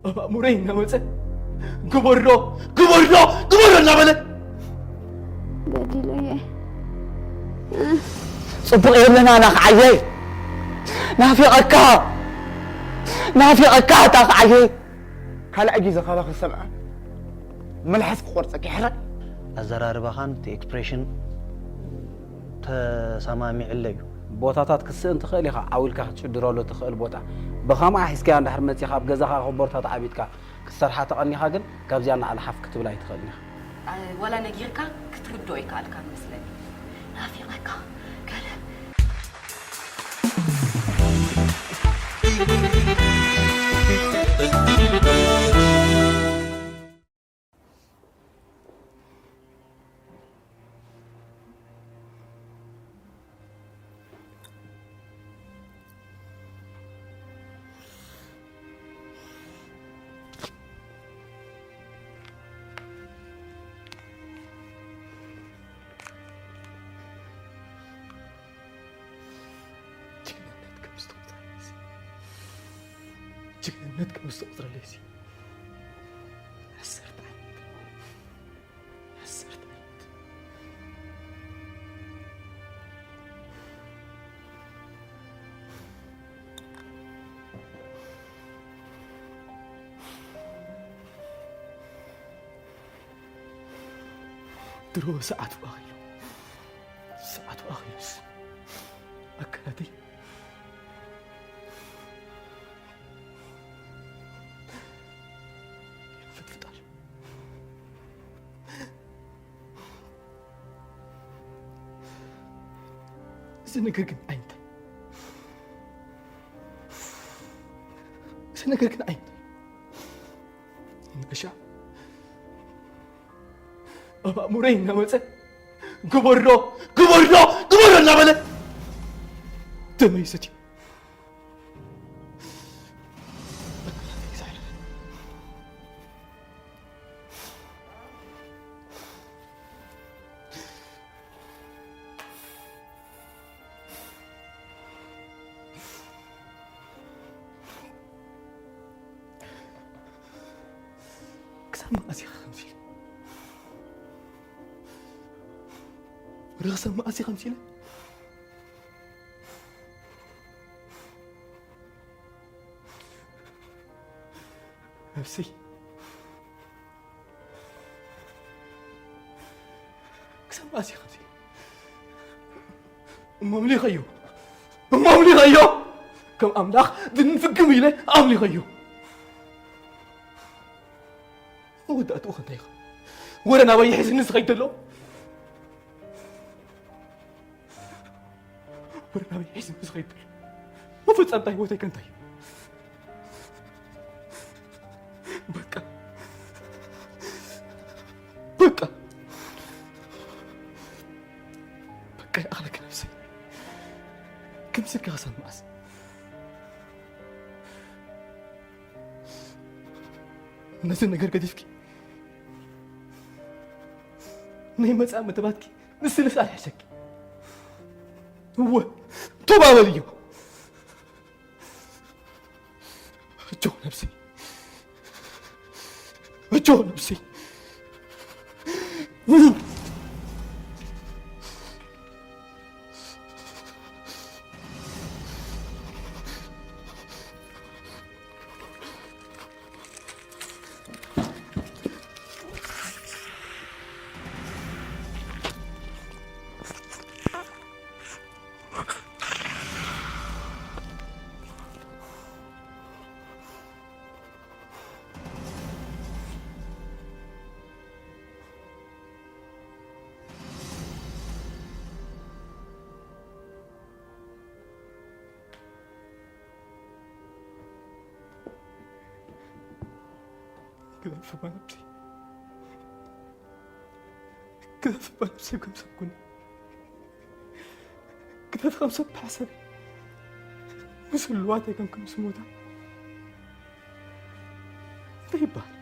ኣብ ኣእምሮይ እናመፀ ግበሮ፣ ግበሮ፣ ግበሮ እናበለ በዲለየ። ፅቡቕ የብለና ናኽዓየ ናፊቐካ ናፊቐካ እታ ክዓየ ካልኣይ ግዜ ካባኺ ዝሰምዐ መልሓስ ክቆርፀኪ ሕራይ ኣዘራርባኻን እቲ expression ተሰማሚዕለይ እዩ። ቦታታት ክስእን ትኽእል ኢኻ ዓው ኢልካ ክትጭድረሉ ትኽእል ቦታ ብኸምኣ ሒዝካያ እንድሕር መፂኻ ኣብ ገዛኻ ክቦርታ ተዓቢጥካ ክትሰርሓ ተቐኒኻ ግን ካብዚኣ ንዓሊ ሓፍ ክትብል ኣይትኽእልን ኢኻ። ዋላ ነጊርካ ክትርድኦ ይከኣልካ መስለኒ ናፊቐካ ገለ ጅግንነት ከም ዝተቆፅረለይ ሲ ጅግንነት ከም ዝተቆፅረለይ ሲ ዓሰርተ ዓመት ዓሰርተ ዓመት ድሮ ሰዓቱ ኣኺሉ ሰዓቱ ኣኺሉስ ኣካላተይ ይፍጥፍጥ ኣሎ። እዚ ነገር ግን ኣይንታይ እዚ ነገር ግን ኣይንታይ ንገሻ ኣብ ኣእምሮይ እናመፀ ግበሮ ግበሮ ግበሮ እናበለ ደመይ ሰትዩ ክሳብ መኣስ ኢኻ ከምዚ ኢለ ወደ ክሳብ መኣስ ኢኻ ከምዚ ኢለ ነብሰይ ክሳብ መኣስ ኢኻ እዚ እሞ ኣምሊኸዮ እሞ ኣምሊኸዮ ከም ኣምላኽ ድንፍግም ኢለ ኣምሊኸዮ መወዳእትኡ ከ እንታይ ኢኻ ወረ ናበይ ሒዝኒ ዝኸይድ ዘሎ ወረ ናበይ ሒዝኒ ዝኸይድ ዘሎ መፈጸምታ ህይወተይ ከ እንታይ እዩ በቃ በቃ በቃ ይኣኽለኪ ነብሰይ ከምዚ ኢልካ ክሳብ መኣስ ነዚ ነገር ገዲፍኪ ናይ መጻኢ መደባትኪ ንስልስ ኣልሕሸኪ እወ ቶባበልዮ እጆ ነብሰይ እጆ ነብሰይ ግደፍ እባ ነብሰይ ግደፍ እባ ነብሰይ ከም ሰብ ኩኒ ግደፍ ከም ሰብ ተሓሰቢ ምስ ህልዋት ኣይኮንኩ ምስ ሞታ እንታይ ይበሃል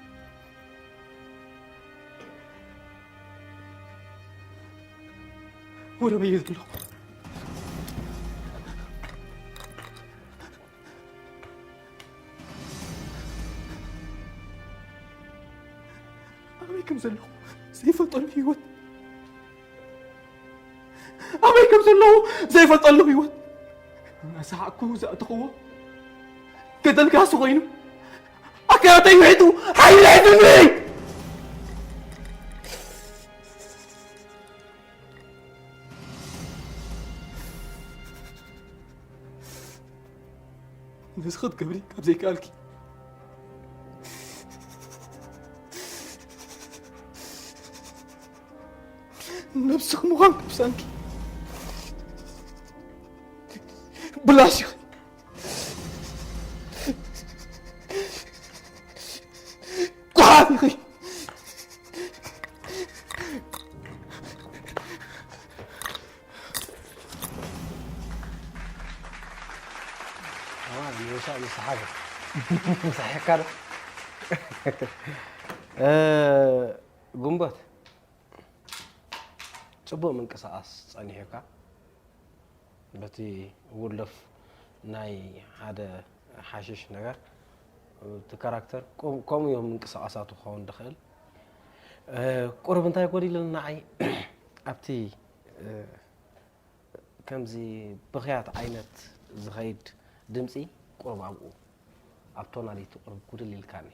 ወረበየ ዘለኹ ኣበይ ከም ዘለኹ ዘይፈልጠሉ ህይወት፣ ኣበይ ከም ዘለኹ ዘይፈልጠሉ ህይወት፣ እናሰሓቅኩ ዘእተኽዎ ገደል ጋስ ኮይኑ ኣካላተይ ውሒጡ ሓይሊ ሒዙኒ። ነዚ ክትገብሪ ካብ ዘይከኣልኪ፣ ነብስኺ ምዃን ክብሳንኪ ብላሽ ኢኺ። ጓሓፍ ኢኺ። ምሳሕ ምሳሓ ምሳሕ ዶ ጉንበት ጽቡቕ ምንቅስቓስ ጸኒሑካ። በቲ ውልፍ ናይ ሓደ ሓሽሽ ነገር እቲ ካራክተር ከምኡ እዮም ምንቅስቓሳቱ ክኸውን ዝኽእል። ቁሩብ እንታይ ጎዲሉኒ ንዓይ ኣብቲ ከምዚ ብኽያት ዓይነት ዝኸይድ ድምፂ ቁሩብ ኣብኡ ኣብ ቶናሊቲ ቁሩብ ጉድል ኢልካኒ።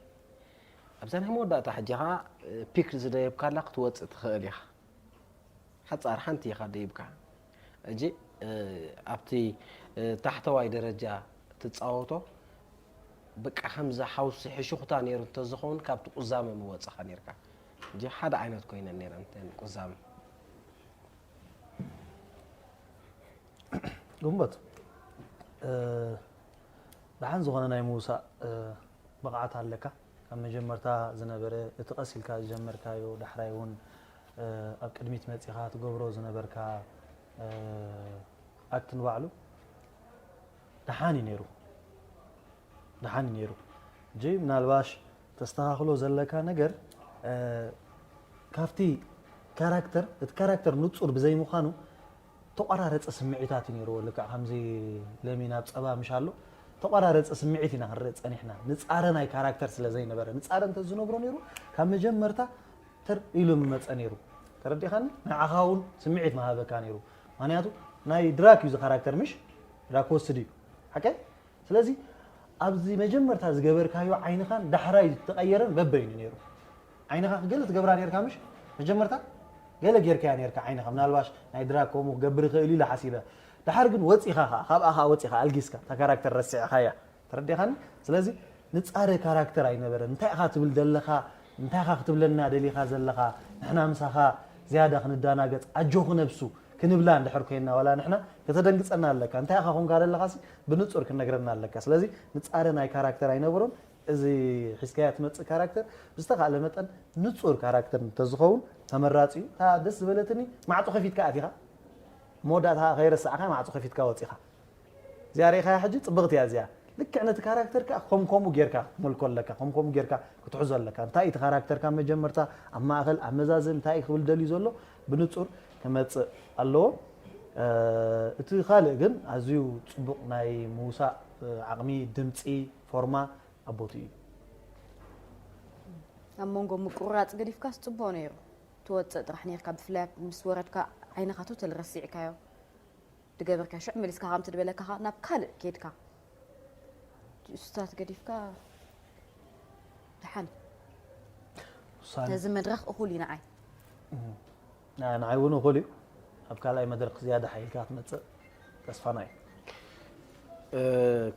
ኣብዛ ናይ መወዳእታ ሕጂ ኸዓ ፒክ ዝደየብካላ ክትወፅእ ትኽእል ኢኻ። ሓፃር ሓንቲ ኢኻ ደይብካ። ሕጂ ኣብቲ ታሕተዋይ ደረጃ ትፃወቶ በቃ ከምዚ ሓውሲ ሕሹኽታ ነይሩ እንተዝኸውን ካብቲ ቁዛመ ምወፅኻ ነይርካ። ሕጂ ሓደ ዓይነት ኮይነን ነይረን እተን ቁዛመ። ጉንበት ደሓን ዝኾነ ናይ ምውሳእ ብቕዓት ኣለካ። ካብ መጀመርታ ዝነበረ እቲ ቀስ ኢልካ ዝጀመርካዮ ዳሕራይ እውን ኣብ ቅድሚት መፂኻ ትገብሮ ዝነበርካ ኣክት ንባዕሉ ደሓን እዩ ነይሩ። ደሓን እዩ ነይሩ። ሕጂ ምናልባሽ ተስተኻኽሎ ዘለካ ነገር ካብቲ ካራክተር እቲ ካራክተር ንጹር ብዘይምዃኑ ተቋራረፀ ስምዒታት እዩ ነይርዎ። ልክዕ ከምዚ ለሚ ናብ ፀባ ምሽ ኣሎ ተቋራረፀ ስምዒት ኢና ክንርኢ ፀኒሕና። ንፃረ ናይ ካራክተር ስለ ዘይነበረ ንፃረ እንተዝነብሮ ነይሩ ካብ መጀመርታ ተር ኢሉ ምመፀ ነይሩ። ተረዲኻኒ? ንዓኻ እውን ስምዒት ምሃበካ ነይሩ። ምክንያቱ ናይ ድራክ እዩ እዚ ካራክተር ምሽ ድራክ ወስድ እዩ ሓቀይ ስለዚ ኣብዚ መጀመርታ ዝገበርካዮ ዓይንኻን ዳሕራይ ዝተቐየረን በበይኑ ነይሩ። ዓይንኻ ገለ ትገብራ ነርካ ምሽ መጀመርታ ገለ ጌርካያ ነርካ ዓይንኻ ምናልባሽ ናይ ድራግ ከምኡ ክገብር ይኽእል ኢለ ሓሲበ። ድሓር ግን ወፂኻ ኸዓ ካብኣ ኸዓ ወፂኻ ኣልጊስካ እታ ካራክተር ረሲዕኻያ ተረዲኻኒ። ስለዚ ንፃረ ካራክተር ኣይነበረን። እንታይ ኢኻ ትብል ዘለኻ እንታይ ኢኻ ክትብለና ደሊኻ ዘለኻ ንሕና ምሳኻ ዝያዳ ክንዳናገፅ ኣጆኺ ነብሱ ክንብላ እንድሕር ኮይና ዋላ ንሕና ከተደንግፀና ኣለካ እንታይ ኢኻ ኮንካ ዘለኻሲ ብንፁር ክነግረና ኣለካ ስለዚ ንፃረ ናይ ካራክተር ኣይነበሮን እዚ ሒዝካያ ትመፅእ ካራክተር ብዝተካእለ መጠን ንፁር ካራክተር እንተዝኸውን ተመራፂ እዩ እታ ደስ ዝበለትኒ ማዕፆ ከፊትካ ኣቲኻ መወዳእታ ከይረሳዕካ ማዕፆ ከፊትካ ወፂኻ እዚኣ ርኢኻያ ሕጂ ፅብቕቲ እያ እዚኣ ልክዕ ነቲ ካራክተር ከዓ ከም ከምኡ ጌርካ ክትመልኮ ኣለካ ከም ከምኡ ጌርካ ክትሕዞ ኣለካ እንታይ እቲ ካራክተር ካብ መጀመርታ ኣብ ማእኸል ኣብ መዛዘም እንታይ ክብል ደልዩ ዘሎ ብንፁር ክመፅእ ኣለዎ እቲ ካልእ ግን ኣዝዩ ፅቡቕ ናይ ምውሳእ ዓቕሚ ድምፂ ፎርማ ኣብ ቦትኡ እዩ ኣብ መንጎ ምቁርራፅ ገዲፍካስ ፅቡቕ ነይሩ ትወፅእ ጥራሕ ነይርካ ብፍላይ ምስ ወረድካ ዓይንኻ ቶተል ረሲዕካዮ ድገበርካ ሽዑ መሊስካ ከምቲ ድበለካ ከኣ ናብ ካልእ ኬድካ እሱታት ገዲፍካ ደሓን ውሳነ ነዚ መድረኽ እኹል እዩ ንዓይ ንዓይ እውን እኹል እዩ ኣብ ካልኣይ መድረኽ ዝያዳ ሓይልካ ክትመፅእ ተስፋና እዩ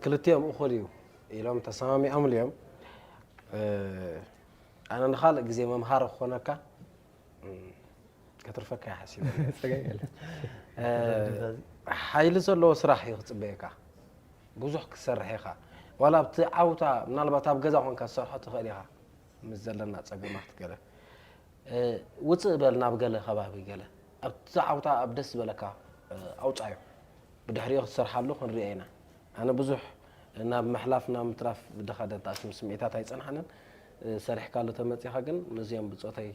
ክልቲኦም እኹል እዩ ኢሎም ተሰማሚዖምሉ እዮም ኣነ ንካልእ ግዜ መምሃሪ ክኾነካ ከትርፈካ እየ ሓሲበ ሓይሊ ዘለዎ ስራሕ እዩ ክፅበየካ ብዙሕ ክትሰርሕ ኢኻ ዋላ ኣብቲ ዓውታ ምናልባት ኣብ ገዛ ኮንካ ዝሰርሖ ትኽእል ኢኻ ምስ ዘለና ፀገማት ገለ ውፅእ በል ናብ ገለ ከባቢ ገለ ኣብቲ ዓውታ ኣብ ደስ ዝበለካ ኣውፃዮ ብድሕሪኡ ክትሰርሓሉ ክንሪኦ ኢና ኣነ ብዙሕ ናብ ምሕላፍ ናብ ምትራፍ ዝደኸደ ኣሽም ስምዒታት ኣይፀንሓንን ሰሪሕካሉ ተመፂኻ ግን ነዚኦም ብፆተይ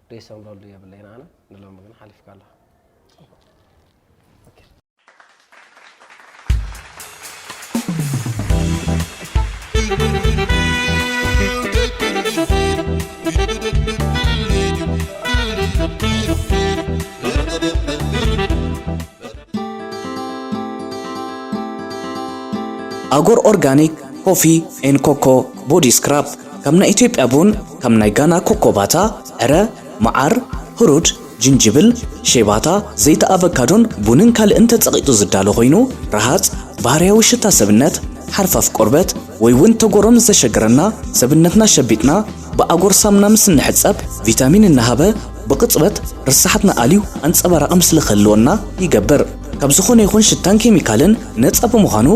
ደይሰምረሉ የብለይን ኣነ ንሎሚ ግን ሓሊፍካ ኣለኻ ኣጎር ኦርጋኒክ ኮፊ ኤን ኮኮ ቦዲ ስክራብ፣ ካብ ናይ ኢትዮጵያ ቡን፣ ካብ ናይ ጋና ኮኮባታ፣ ዕረ፣ መዓር፣ ህሩድ፣ ጅንጅብል፣ ሼባታ፣ ዘይቲ ኣቨካዶን ቡንን ካልእን ተጸቒጡ ዝዳሎ ኮይኑ፣ ረሃጽ፣ ባህርያዊ ሽታ ሰብነት፣ ሓርፋፍ ቆርበት፣ ወይ እውን ተጎሮም ዘሸግረና፣ ሰብነትና ሸቢጥና፣ ብኣጎር ሳሙና ምስ እንሕጸብ፣ ቪታሚን እናሃበ፣ ብቕጽበት ርሳሓትና ኣልዩ ኣንጸባራቒ ምስሊ ክህልወና ይገብር። ካብ ዝኾነ ይኹን ሽታን ኬሚካልን ነጻ ብምዃኑ፣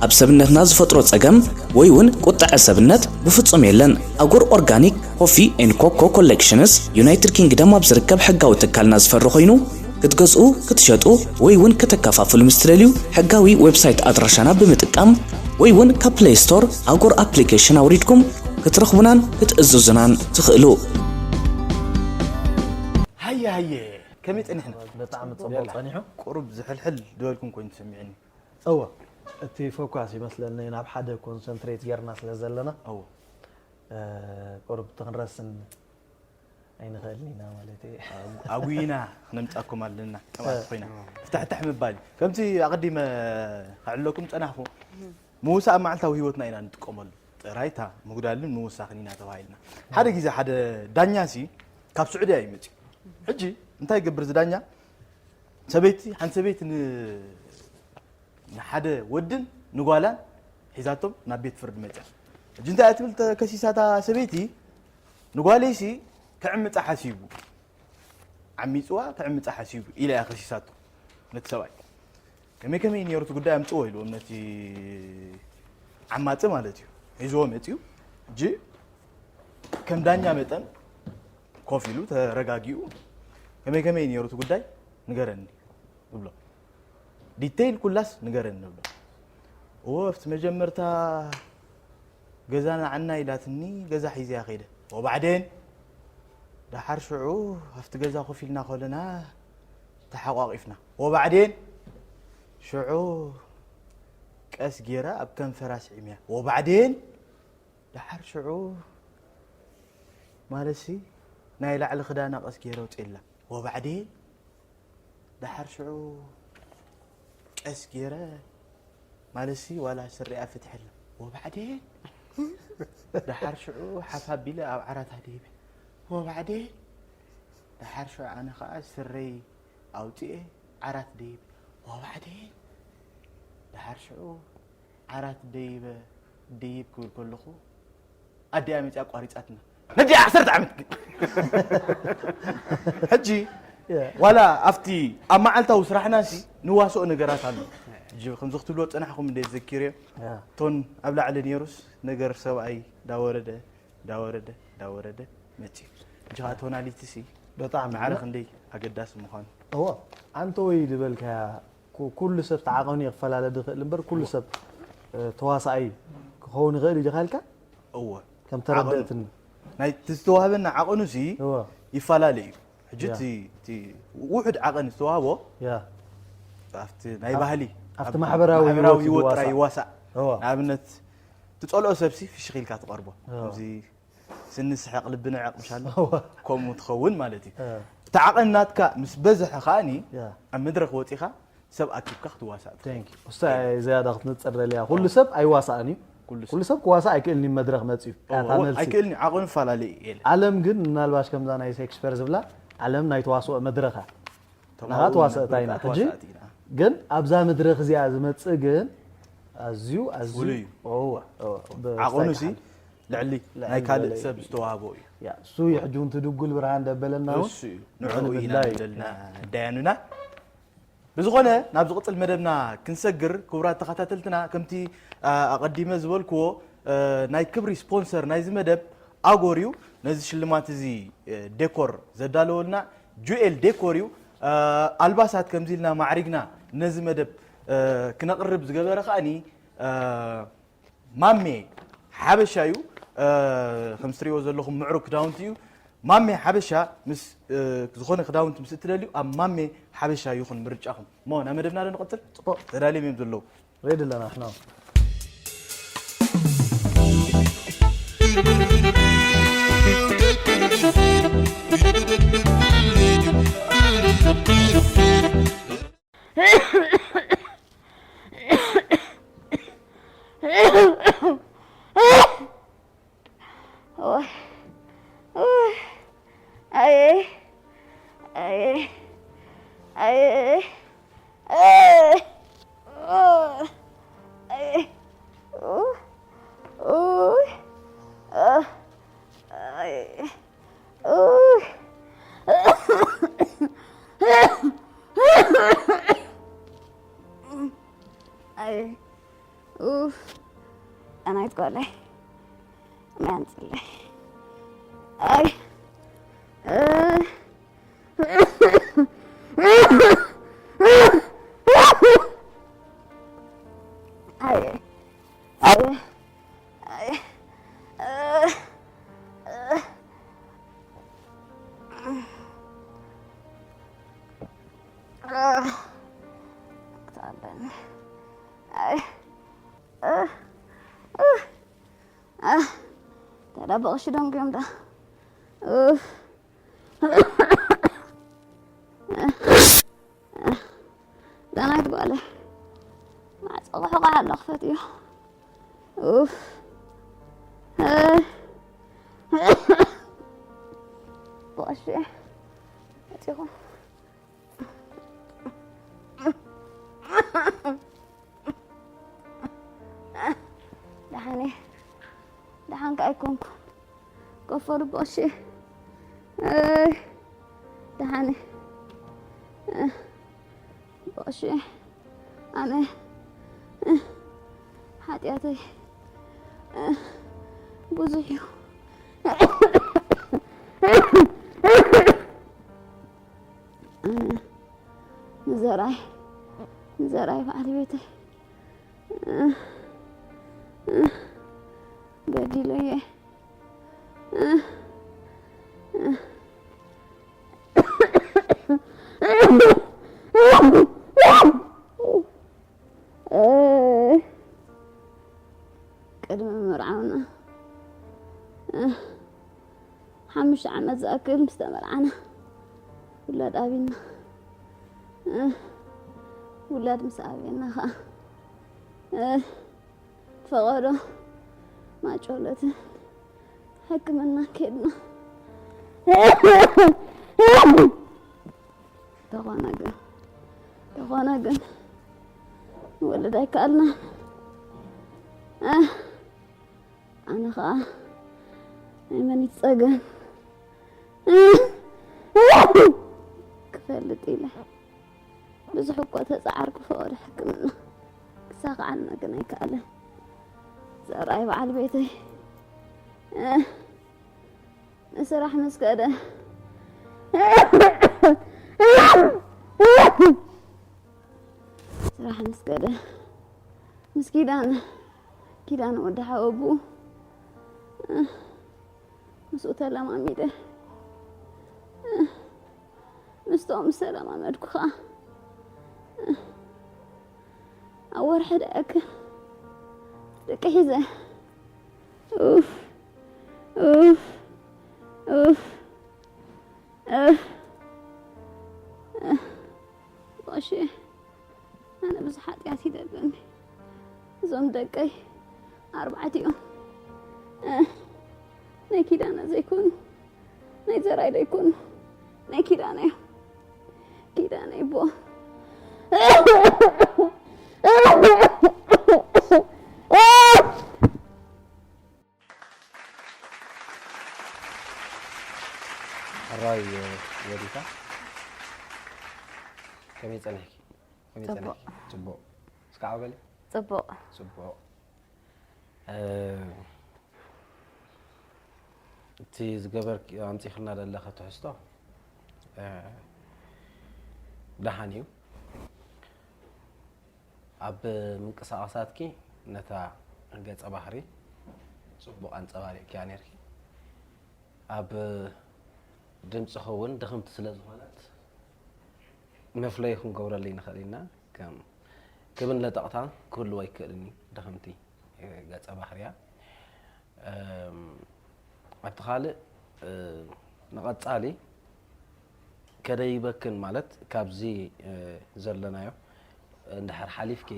ኣብ ሰብነትና ዝፈጥሮ ጸገም ወይ እውን ቁጠዐ ሰብነት ብፍጹም የለን። ኣጎር ኦርጋኒክ ኮፊ ኤን ኮኮ ኮሌክሽንስ፣ ዩናይትድ ኪንግደም ኣብ ዝርከብ ሕጋዊ ትካልና ዝፈሪ ኮይኑ፣ ክትገዝኡ፣ ክትሸጡ ወይ እውን ከተከፋፍሉ ምስ ትደልዩ፣ ሕጋዊ ዌብሳይት ኣድራሻና ብምጥቃም ወይ እውን ካብ ፕሌይ ስቶር ኣጎር ኣፕሊኬሽን ኣውሪድኩም ክትረኽቡናን ክትእዝዙናን ትኽእሉ። ሃየ ሃየ፣ ከመይ ጸኒሕና? ብጣዕሚ ጽቡቕ የላ፣ ጸኒሑ። ቁሩብ ዝሕልሕል ዝበልኩም ኮይኑ ተሰሚዕኒ። እወ፣ እቲ ፎካስ ይመስለኒ ናብ ሓደ ኮንሰንትሬት ጌርና ስለ ዘለና እወ። እ፣ ቁሩብ እቲ ክንረስን ኣይንኽእልን ኢና ማለት እዩ። ኣጉይና ክነምጻኩም ኣለና። ጠማት ኮይና ፍታሕታሕ ምባል እዩ። ከምቲ ኣቐዲመ ክዕለኩም ጸናሕኩ፣ ምውሳእ ኣብ መዓልታዊ ህይወትና ኢና ንጥቀመሉ። ጥራይታ ምጉዳልን ምውሳኽን ኢና ተባሂልና። ሓደ ግዜ ሓደ ዳኛ ሲ ካብ ስዑድያ እዩ መጽዩ። ሕጂ እንታይ ይገብር እዚ ዳኛ? ሰበይቲ፣ ሓንቲ ሰበይቲ ን-፣ ንሓደ ወድን ንጓላን ሒዛቶም ናብ ቤት ፍርዲ መጽያ። ሕጂ እንታይ እያ ትብል ተከሲሳታ ሰበይቲ? ንጓለይሲ ክዕምጻ ሓሲቡ፣ ዓሚጽዋ ክዕምጻ ሓሲቡ ኢላ እያ ከሲሳቶ ነቲ ሰብኣይ። ከመይ ከመይ ነይሩ እቲ ጉዳይ ኣምጽዎ ኢልዎም ነቲ ዓማጺ ማለት እዩ። ሒዝዎ መጽዩ። ሕጂ ከም ዳኛ መጠን ኮፍ ኢሉ ተረጋጊኡ፣ ከመይ ከመይ ነይሩ እቲ ጉዳይ ንገረኒ ይብሎ። ዲቴይል ኩላስ ንገረኒ ይብሎ። እወ፣ ኣብቲ መጀመርታ ገዛ ንዓና ኢላትኒ ገዛ ሒዘያ ከይደ። ወባዕዴን ደሓር ሽዑ ኣብቲ ገዛ ኮፍ ኢልና ከለና ተሓቋቒፍና። ወባዕዴን ሽዑ ቀስ ጌራ ኣብ ከንፈራ ስዒመያ። ወባዕዴን ደሓር ሽዑ ማለትሲ ናይ ላዕሊ ክዳና ቀስ ጌረ ኣውፅኤላ። ወባዕዴን ደሓር ሽዑ ቀስ ጌረ ማለትሲ ዋላ ስሪኣ ፍትሐላ። ወባዕዴን ደሓር ሽዑ ሓፍ ኣቢለ ኣብ ዓራት ኣደይበ። ወባዕዴን ደሓር ሽዑ ኣነ ከዓ ስረይ ኣውፅኤ ዓራት ደይበ። ወባዕዴን ደሓር ሽዑ ዓራት ደይበ ደይብ ክብል ከለኹ ኣዲኣ መፂኣ ኣቋሪፃትና። ነዲኣ ዓሰርተ ዓመት ግን ሕጂ ዋላ ኣብቲ ኣብ መዓልታዊ ስራሕና ሲ ንዋስኦ ነገራት ኣሎ። ሕጂ ከምዚ ክትብልዎ ዝፀናሕኩም እንደ ዘኪርዮ ቶን ኣብ ላዕሊ ነይሩስ ነገር ሰብኣይ ዳወረደ ዳወረደ ዳወረደ መፂ። ሕጂ ከዓ ቶናሊቲ ሲ በጣም ማዕረ ክንደይ ኣገዳሲ ምዃኑ እዎ ኣንተ ወይ ዝበልካያ ኩ- ኩሉ ሰብ ተዓቐኑ እዩ ክፈላለ ዝኽእል እምበር ኩሉ ሰብ እ፣ ተዋሳኣይ ክኸውን ይኽእል እዩ ዲኻ ኢልካ እወ ከም ተረድእትኒ ናይ እቲ ዝተዋህበና ዓቐኑ ሲ እዎ ይፈላለ እዩ። ሕጂ ያ። እቲ እቲ ውሑድ ዓቐን ዝተዋህቦ ያ ኣብቲ ናይ ባህሊ ኣብቲ ማሕበራዊ ማሕበራዊ ህይወት ህይወት ጥራይ ይዋሳእ። ይዋሳእ። እዎ ንኣብነት ትጸልኦ ሰብሲ ፍሽኽ ኢልካ ትቐርቦ እዎ። እዚ ስንስሕቕ ልቢ ንዕቕ ምሻሎ እዎ ከምኡ ትኸውን ማለት እዩ። እ፣ እቲ ዓቐን ናትካ ምስ በዝሐ ከኣኒ ያ ኣብ መድረኽ ወፂኻ ሰብ ኣኪብካ ክትዋሳእ ትኽእል። ቴንክ ዩ። እስታ ዝያዳ ክትንፅር ደልያ ኩሉ ሰብ ኣይዋሳእን እዩ ኩሉ ሰብ ኩሉ ሰብ ክዋሳእ ኣይክእልን እዩ መድረኽ መፂኡ እዎ፣ ያታ እዎ፣ መልሲ ኣይክእልን እዩ። ዓቐኑ ይፈላለ እዩ የለ ዓለም ግን ምናልባሽ ከምዛ ናይ ሴክስፐር ዝብላ ዓለም ናይ ተዋስኦ መድረኻ ተማኡ ናኻ ተዋሰእታ ኢና ብርቃት ሕጂ ተዋሳእቲ ኢና። ግን ኣብዛ መድረኽ እዚኣ ዝመፅእ ግን ኣዝዩ ኣዝዩ ፍሉይ እዩ። እወ፣ እወ፣ ብ- ዓቐኑ ሲ ስታይ ልዕሊ ልዕሊ ናይ ካልእ ዝበለ እዩ። ሰብ ዝተዋህቦ እዩ። ያ እሱ እዩ ሕጂ እውን ትድጉል ብርሃን ደበለና እውን እሱ እዩ ንዕኡ ኢና ንምድላይ እዩ። ዘለና ደያኑና ብዝኾነ ናብ ዝቕፅል መደብና ክንሰግር ክቡራት ተኸታተልትና ከምቲ ኣ፣ ኣቐዲመ ዝበልክዎ እ፣ ናይ ክብሪ ስፖንሰር ናይዚ መደብ ኣጎር እዩ። ነዚ ሽልማት እዚ እ፣ ዴኮር ዘዳለወልና ጁኤል ዴኮር እዩ። እ፣ ኣልባሳት ከምዚ ኢልና ማዕሪግና ነዚ መደብ እ፣ ክነቕርብ ዝገበረ ከኣኒ እ፣ ማሜ ሓበሻ እዩ። እ፣ ከም ትሪእዎ ዘለኹም ምዕሩግ ክዳውንቲ እዩ። ማሜ ሓበሻ ምስ እ፣ ዝኾነ ክዳውንቲ ምስ እትደልዩ ኣብ ማሜ ሓበሻ ይኹን ምርጫኹም። እሞ ናብ መደብና ዶ ንቐጽል? ጽቡቕ። ተዳልዮም እዮም ዘለዉ። ሬዲ ኣለና ንሕና እውን። ኦይ፣ ኦይ፣ ኣየ፣ ኣየ፣ ኣየ፣ ኣየ፣ ኣየ፣ ኡ፣ ኡይ፣ ኣ፣ ኣየ፣ ኡይ፣ ኣየ፣ ኡፍ፣ ኣናይት ጓለይ፣ ማይ ኣምፅለይ። ኣይ፣ እ፣ ኣይ፣ ኣይ፣ ኣይ፣ እ፣ እ፣ እ፣ ክተኣበኒ። ኣይ፣ እ፣ እ፣ እ፣ ታዲያ ብቕሺ ደንጉዮም ዳ። ኡፍ። ዳናይት ጓለ፣ ማዕጾ ክሕቋ ኣሎ፣ ክፈትዮ። ኡፍ። ብቐሺ መጺኹም። ደሓን እየ። ደሓን ከኣ ኣይኮንኩ። ኮፍ በሉ ብቐሺ። ኣይ፣ ደሓን እየ። ብቐሺ፣ ኣነ፣ ሓጢኣተይ ብዙሕ እዩ። ኣነ ንዘርኣይ፣ ንዘርኣይ በዓል ቤተይ በዲለየ። ቅድሚ ምርዓውና ሓሙሽተ ዓመት ዝኣክል ምስ ተመርዓና ውላድ ኣብና። ውላድ ምስ ኣብና ኸዓ ፈቐዶ ማጮለትን ሕክምና ከድና። ተኾነ ግን፣ ተኾነ ግን ንወልድ ኣይከኣልናን። ኣነ ኸዓ ናይ መን እዩ ጸገም ክፈልጥ ኢለ ብዙሕ እኳ ተጻዓርኩ፣ ፈቐዶ ሕክምና ክሳኽዓልና ግን ኣይከኣለን። ዘርኣይ በዓል ቤተይ ንስራሕ ምስ ከደ፣ ስራሕ ምስ ከደ፣ ምስ ኪዳነ፣ ኪዳነ ወዲ ሓወቡኡ፣ ምስኡ ተለማሚደ። ምስቶም ዝተለማመድኩ ኸዓ ኣብ ወርሒ ደኣክል ደቂ ሒዘ። ኡፍ፣ ኡፍ፣ ኡፍ፣ ኡፍ። ቐሺ፣ ኣነ ብዙሕ ሓጢኣት ይደለኒ። እዞም ደቀይ ኣርባዕቲኦም ናይ ኪዳነ ዘይኮኑ፣ ናይ ዘርኣይ ዘይኮኑ፣ ናይ ኪዳነ እዮም። ኪዳነ ይቦ። ሕራይ ወዲታ፣ ከመይ ጸኒሕኪ? ከመይ ጸኒሕኪ? ጽቡቕ። እስካዕ በሊ። ጽቡቕ። ጽቡቕ። እ፣ እቲ ዝገበርኪ፣ ኣምጺኽልና ዘለኺ ትሕዝቶ፣ እ፣ ደሓን እዩ። ኣብ ምንቅስቓሳትኪ ነታ ገጸ ባህሪ ጽቡቕ ኣንጸባሪቕክያ ነይርኪ። ኣብ ድምጽኺ እውን ድኽምቲ ስለ ዝኾነት መፍለዪ ክንገብረሉ ኣይንኽእልን ኢና። ከም ክብን ለጠቕታን ክህልዎ ኣይክእልን እዩ፣ ድኽምቲ ገጸ ባህርያ። እም፣ ኣብቲ ካልእ፣ እ፣ ንቐጻሊ ከደይበክን ማለት ካብዚ፣ እ፣ ዘለናዮ እንድሕር ሓሊፍኪ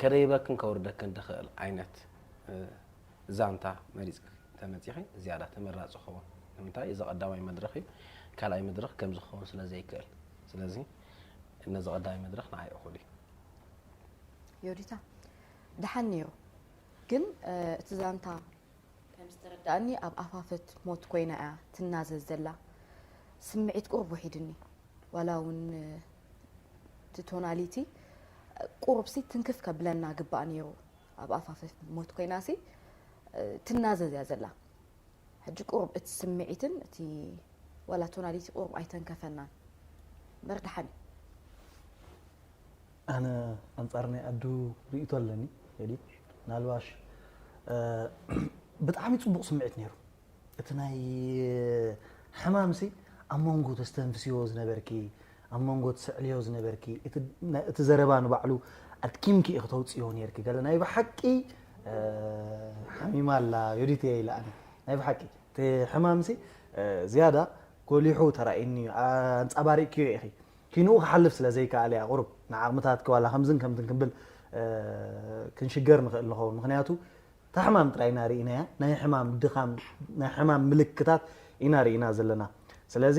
ከደይበክን ከውርደክን ድኽእል ዓይነት ዛንታ መሪፅኪ ተመፂኺ ዝያዳ ተመራፂ ክኸውን። ንምንታይ? እዚ ቀዳማይ መድረኽ እዩ። ካልኣይ መድረኽ ከምዚ ክኸውን ስለ ዘይክእል፣ ስለዚ ነዚ ቀዳማይ መድረኽ ንዓይ እኹል እዩ። ዮዲታ፣ ደሓን ነይሩ፣ ግን እቲ ዛንታ ከም ዝተረዳእኒ ኣብ ኣፋፈት ሞት ኮይና እያ ትናዘዝ ዘላ። ስምዒት ቁሩብ ውሒድኒ፣ ዋላ እውን እቲ ቶናሊቲ ቁሩብሲ ትንክፍ ከብለና ግባእ ነይሩ። ኣብ ኣፋፈት ሞት ኮይናሲ ትናዘዝ እያ ዘላ። ሕጂ ቁሩብ እቲ ስምዒትን እቲ ዋላ ቶናሊቲ ቁሩብ ኣይተንከፈናን እምበር ደሓን እዩ። ኣነ ኣንጻር ናይ ኣዱ ርእይቶ ኣለኒ። ኤዲት፣ ምናልባሽ ብጣዕሚ ጽቡቕ ስምዒት ነይሩ። እቲ ናይ ሕማምሲ ኣብ መንጎ ተስተንፍስዮ ዝነበርኪ፣ ኣብ መንጎ ትስዕልዮ ዝነበርኪ፣ እቲ ዘረባ ንባዕሉ ኣድኪምኪ ኢኺ ተውፅዮ ነይርኪ። ገለ ናይ ብሓቂ ሓሚማ ኣላ ዮዲት እየ ኢለ ኣነ። ናይ ብሓቂ እቲ ሕማምሲ ዝያዳ ጎሊሑ ተራእዩኒ፣ ኣንፃባሪቅክዮ ኢኺ። ኪንኡ ክሓልፍ ስለ ዘይከኣለ እያ ቁሩብ ንዓቕምታትኪ ዋላ ከምዝን ከምትን ክንብል ክንሽገር ንኽእል ንኸውን። ምኽንያቱ እታ ሕማም ጥራይ ኢና ርኢናያ፣ ናይ ሕማም ድኻም፣ ናይ ሕማም ምልክታት ኢና ርኢና ዘለና። ስለዚ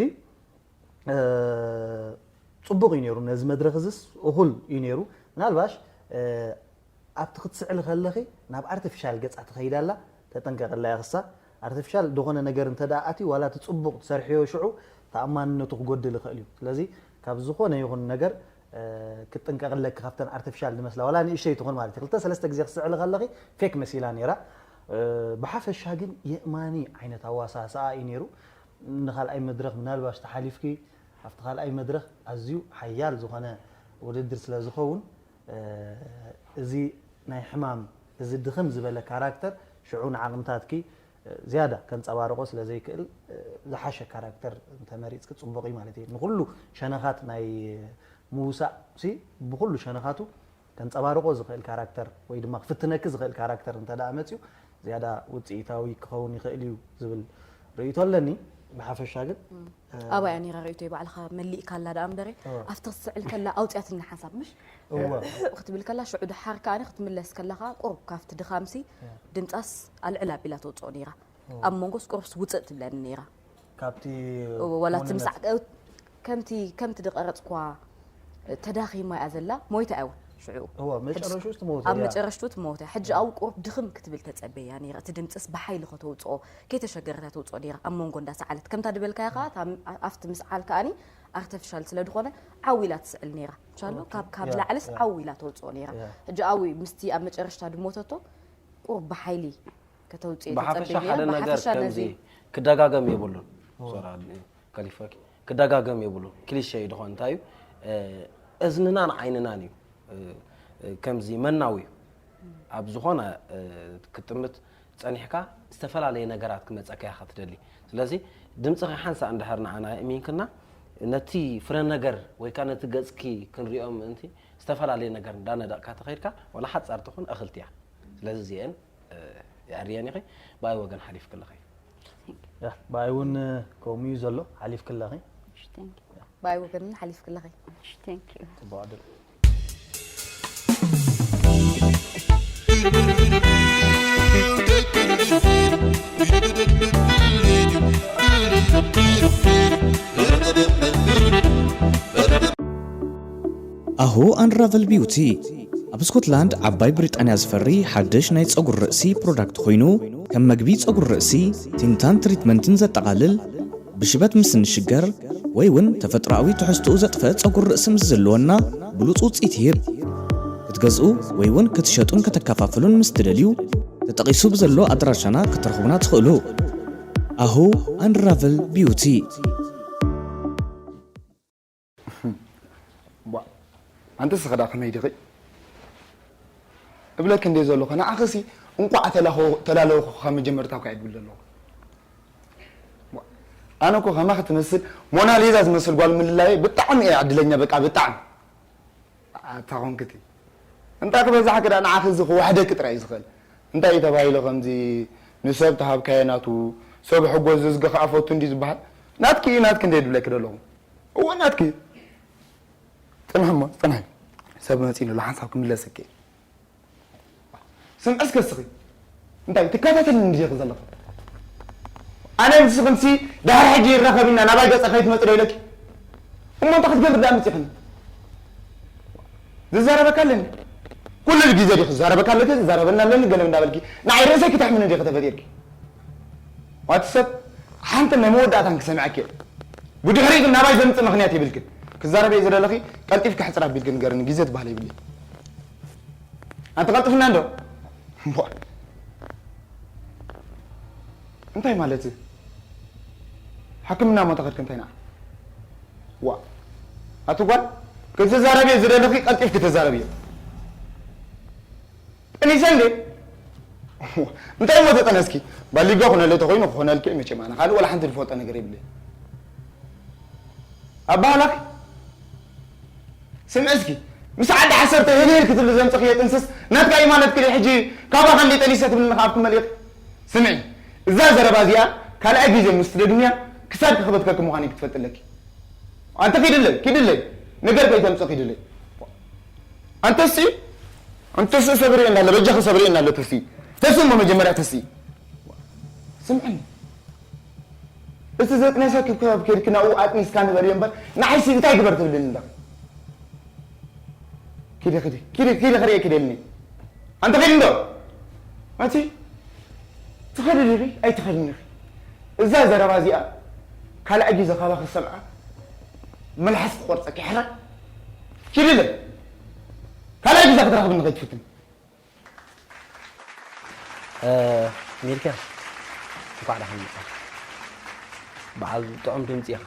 ፅቡቕ እዩ ነይሩ፣ ነዚ መድረኽ እዚስ እኹል እዩ ነይሩ። ምናልባሽ ኣብቲ ክትስዕሊ ከለኺ ናብ ኣርቲፊሻል ገፃ ትኸይድ ኣላ፣ ተጠንቀቕላ ኢኽሳ። ኣርቲፊሻል ዝኾነ ነገር እንተ ደኣ ኣትዩ ዋላ እቲ ፅቡቕ ትሰርሕዮ ሽዑ ተኣማንነቱ ክጎድል ይኽእል እዩ። ስለዚ ካብ ዝኾነ ይኹን ነገር ክትጥንቀቕ ኣለኪ፣ ካብተን ኣርቲፊሻል ዝመስላ ዋላ ንእሽተይ ትኹን ማለት እዩ። ክልተ ሰለስተ ግዜ ክትስዕሊ ከለኺ ፌክ መሲላ ነይራ። ብሓፈሻ ግን የእማኒ ዓይነት ኣዋሳስኣ እዩ ነይሩ። ንኻልኣይ መድረኽ ምናልባሽ ተሓሊፍኪ ኣብቲ ካልኣይ መድረኽ ኣዝዩ ሓያል ዝኾነ ውድድር ስለ ዝኸውን እዚ ናይ ሕማም እዚ ድኽም ዝበለ ካራክተር ሽዑ ንዓቕምታትኪ ዝያዳ ከንፀባርቆ ስለ ዘይክእል ዝሓሸ ካራክተር እንተመሪፅኪ ፅቡቕ እዩ ማለት እዩ። ንኹሉ ሸነኻት ናይ ምውሳእ ሲ ብኹሉ ሸነኻቱ ከንፀባርቆ ዝኽእል ካራክተር ወይ ድማ ክፍትነኪ ዝኽእል ካራክተር እንተ ደኣ መፅዩ ዝያዳ ውፅኢታዊ ክኸውን ይኽእል እዩ ዝብል ርእይቶ ኣለኒ። ብሓፈሻ ግን ኣባያ ነይራ ርእይቶይ ባዕልኻ መሊእካ ኣላ ደኣ እምበረ ኣብቲ ክትስዕል ከላ ኣውፅያትኒ ሓንሳብ ምሽ ክትብል ከላ ሽዑ ድሓር ከኣ ክትምለስ ከላኻ ቁሩብ ካብቲ ድኻምሲ ድምፃስ ኣልዕል ኣቢላ ተውፅኦ ነይራ። ኣብ መንጎስ ቁሩብስ ውፅእ ትብለኒ ነይራ። ካብቲ ወላ እቲ ምስ ከምቲ ከምቲ ድቀረፅኳ ተዳኺማ እያ ዘላ ሞይታ እያ እውን ሽዑ እወ መጨረሽኡ ትመውት ኣብ መጨረሽቱ ትመውት እያ። ሕጂ ኣብኡ ቁሩብ ድኽም ክትብል ተፀበያ ነይራ። እቲ ድምፅስ ብሓይሊ ከተውፅኦ ከይተሸገረት እያ ተውፅኦ ነይራ። ኣብ መንጎ እንዳሰዓለት ከምታ ድበልካያ ከዓ ኣብቲ ምስዓል ከኣኒ ኣርተፊሻል ስለ ዝኾነ ዓው ኢላ ትስዕል ነይራ። ቻሎ ካብ ካብ ላዕልስ ዓው ኢላ ተውፅኦ ነይራ። ሕጂ ኣብኡ ምስቲ ኣብ መጨረሽታ ድሞተቶ ቁሩብ ብሓይሊ ከተውፅእ ብሓፈሻ ሓደ ነገር ከምዚ ክደጋገም የብሉን። ሶራ ከሊፈኪ ክደጋገም የብሉን። ክሊሸ እዩ ድኾን እንታይ እዩ እዝንናን ዓይንናን እዩ ከምዚ መናዊ እዩ። ኣብ ዝኾነ ክትጥምት ፀኒሕካ ዝተፈላለየ ነገራት ክመፀካ ኢኻ ትደሊ። ስለዚ ድምፅኺ ሓንሳእ እንድሕር ንዓና የእሚንክና ነቲ ፍረ ነገር ወይ ከዓ ነቲ ገፅኪ ክንሪኦ ምእንቲ ዝተፈላለየ ነገር እንዳነደቕካ ተኸይድካ ወላ ሓፃር ትኹን እኽልቲ እያ። ስለዚ እዚአን የዕርየን ኢኺ። ብኣይ ወገን ሓሊፍኪ ኣለኺ። ብኣይ እውን ከምኡ እዩ ዘሎ ሓሊፍኪ ኣለኺ። ብኣይ ወገን ሓሊፍኪ ኣለኺ። ፅቡቕ ዕድል። ኣሁ ኣንራቨል ቢውቲ ኣብ ስኮትላንድ ዓባይ ብሪጣንያ ዝፈሪ ሓድሽ ናይ ጸጉሪ ርእሲ ፕሮዳክት ኮይኑ ከም መግቢ ጸጉሪ ርእሲ፣ ቲንታን ትሪትመንትን ዘጠቓልል ብሽበት ምስ እንሽገር ወይ እውን ተፈጥሮኣዊ ትሕዝትኡ ዘጥፍአ ጸጉሪ ርእሲ ምስ ዝህልወና ብሉጽ ውጽኢት ይህብ። ክትገዝኡ ወይ እውን ክትሸጡን ከተከፋፍሉን ምስ ትደልዩ ተጠቒሱ ብዘሎ ኣድራሻና ክትረኽቡና ትኽእሉ። ኣሁ ኣንራቨል ቢውቲ። ኣንተ ስኸዳ ከመይ ድኺ እብለክ እንደ ዘለኹ ንዓኽሲ እንቋዕ ተላለኹ ካብ መጀመርታ እኳ ይብል ዘለኹ። ኣነ እኮ ከማኺ ትመስል ሞናሊዛ ዝመስል ጓል ምልላየ ብጣዕሚ እየ ዕድለኛ በቃ ብጣዕሚ። ኣታ ኾንክቲ እንታይ ክበዛሕኪ ደኣ ንዓኺ እዚ ክወሕደኪ ጥራይ እዩ ዝኽእል። እንታይ እዩ ተባሂሉ ከምዚ ንሰብ ተሃብካዮ ናቱ ሰብ ሕጎ ዝዝጊ ከኣ ፈቱ እንዲ ዝበሃል ናትኪ እዩ ናትኪ እንደ ድብለኪ ዘለኹ እወ ናትኪ እዩ። ጽንሒ እሞ ጽንሒ ሰብ መጺኡ ኣሎ ሓንሳብ ክምለሰኪ እየ። ስምዒ እስከ እስኺ እንታይ ትከታተልኒ እንዲኺ ዘለኺ? ኣነ ምስኽንሲ ድሕሪ ሕጂ ይራኸብና ናባይ ገጸ ከይትመጺ ዶ ኢለኪ? እሞ እንታይ ክትገብር ደኣ መጺኽኒ? ዝዛረበካ ኣለኒ። ኩሉ ግዜ ዲኺ ዝዛረበካ ኣለኪ፣ ዝዛረበና ኣለኒ ገለ እንዳበልኪ ንዓይ ርእሰይ ክተሕምኒ ዲኺ ተፈጢርኪ? ዋቲ ሰብ ሓንቲ ናይ መወዳእታን ክሰምዐኪ እየ። ብድሕሪኡ ግን ናባይ ዘምጽእ ምኽንያት የብልክን። ክዛረብ እየ ዝደለኺ ቀልጢፍኪ ሕጽር ኣቢልኪ ንገርኒ፣ ግዜ ትበሃል የብለይ። ኣንተ ቀልጥፍና እንዶ እምቧ። እንታይ ማለት እዩ? ሕክምና እሞ ተኸድክ እንታይ ንዓ? ዋ ኣቲ ጓል ክትዛረብዮ ዝደለኺ ቀልጢፍኪ ተዛረብዮ። ጠኒሰ እንዴ? እንታይ እሞ ተጠነስኪ? ባሊጋ ኩነለ ተኮይኑ ክኾነልኪ እዩ መቼም ኣነ ካልእ ወላ ሓንቲ ዝፈልጦ ነገር የብለይ። ኣባህላኺ ስምዒ እስኪ ምስ ዓዲ ዓሰርተ ህልህል ክትብሊ ዘምፅኽዮ ጥንስስ ናትካ እዩ ማለት ክልእ ሕጂ ካባኻ እንዴ ጠኒሰ ትብልኒ ከኣ ኣብቲ መሊእኺ? ስምዒ እዛ ዘረባ እዚኣ ካልኣይ ግዜ ምስ ትደግምያ ክሳድ ክኽበትከኪ ምዃነይ ክትፈልጢ ኣለኪ። ኣንተ ኪድለይ ኪድለይ ነገር ከይተምፅእ ኪድለይ። ኣንተ እስቲ ኣንተ እስቲ ሰብሪ እንዳለ በጃኺ ሰብሪ እንዳለ ተስቲ ተስሞ መጀመርያ ተስቲ ስምዕኒ እቲ ዘጥነሰኪ ካብ ከድኪ ናብኡ ኣጥኒስካ ንበልዮ እምበር ንዓይሲ እንታይ ግበር ትብልኒ እንዳ ኪዲ ኪዲ ኪዲ ኪዲ ክርኢ ኪደልኒ ኣንተ ኺድ እንዶ መቲ ትኸዲ ዲኺ ኣይትኸድኒ ኢኺ እዛ ዘረባ እዚኣ ካልኣይ ግዜ ካባኺ ዝሰምዓ መልሓስ ክቆርፀኪ ሕራይ ኪድለ ካልኣይ ግዜ ክትረኽብኒ ከይትፍትን ሚልክያ እንኳዕ ደሓን መጻ። በዓል ጥዑም ድምፂ ኢኻ።